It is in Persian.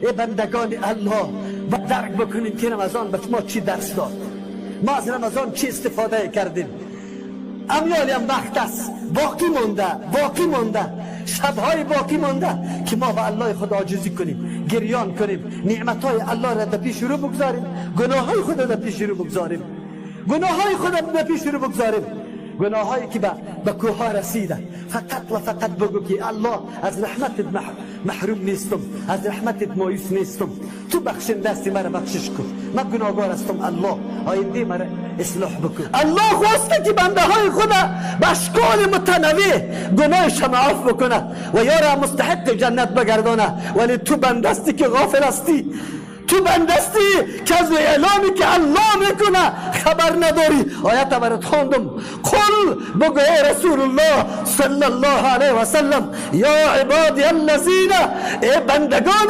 ای بندگان الله، و درک بکنیم که رمضان به ما چی درس داد، ما از رمضان چی استفاده کردیم. امیالی هم وقت است باقی مونده، باقی مونده، شبهای باقی مونده که ما به الله خود عاجزی کنیم، گریان کنیم، نعمتهای الله را در پیش رو بگذاریم، گناه های خود را در پیش رو بگذاریم، گناه های خود را در پیش رو بگذاریم، گناه هایی که به کوه رسیده. فقط و فقط بگو که الله، از رحمتت محروم نیستم، از رحمتت مایوس نیستم، تو بخشنده هستی، مرا بخشش کن، من گناهگار هستم الله، آینده مرا اصلاح بکن. الله خواسته که بنده های خود به اشکال متنوع گناهش معاف بکنه و یارا مستحق جنت بگردانه، ولی تو بنده هستی که غافل هستی، تو بنده هستی که از اعلامی که الله میکنه خبر نداری. آیت برات خواندم، قل، بگو ای رسول الله صلی الله علیه و سلم، یا عبادی الذین، ای بندگان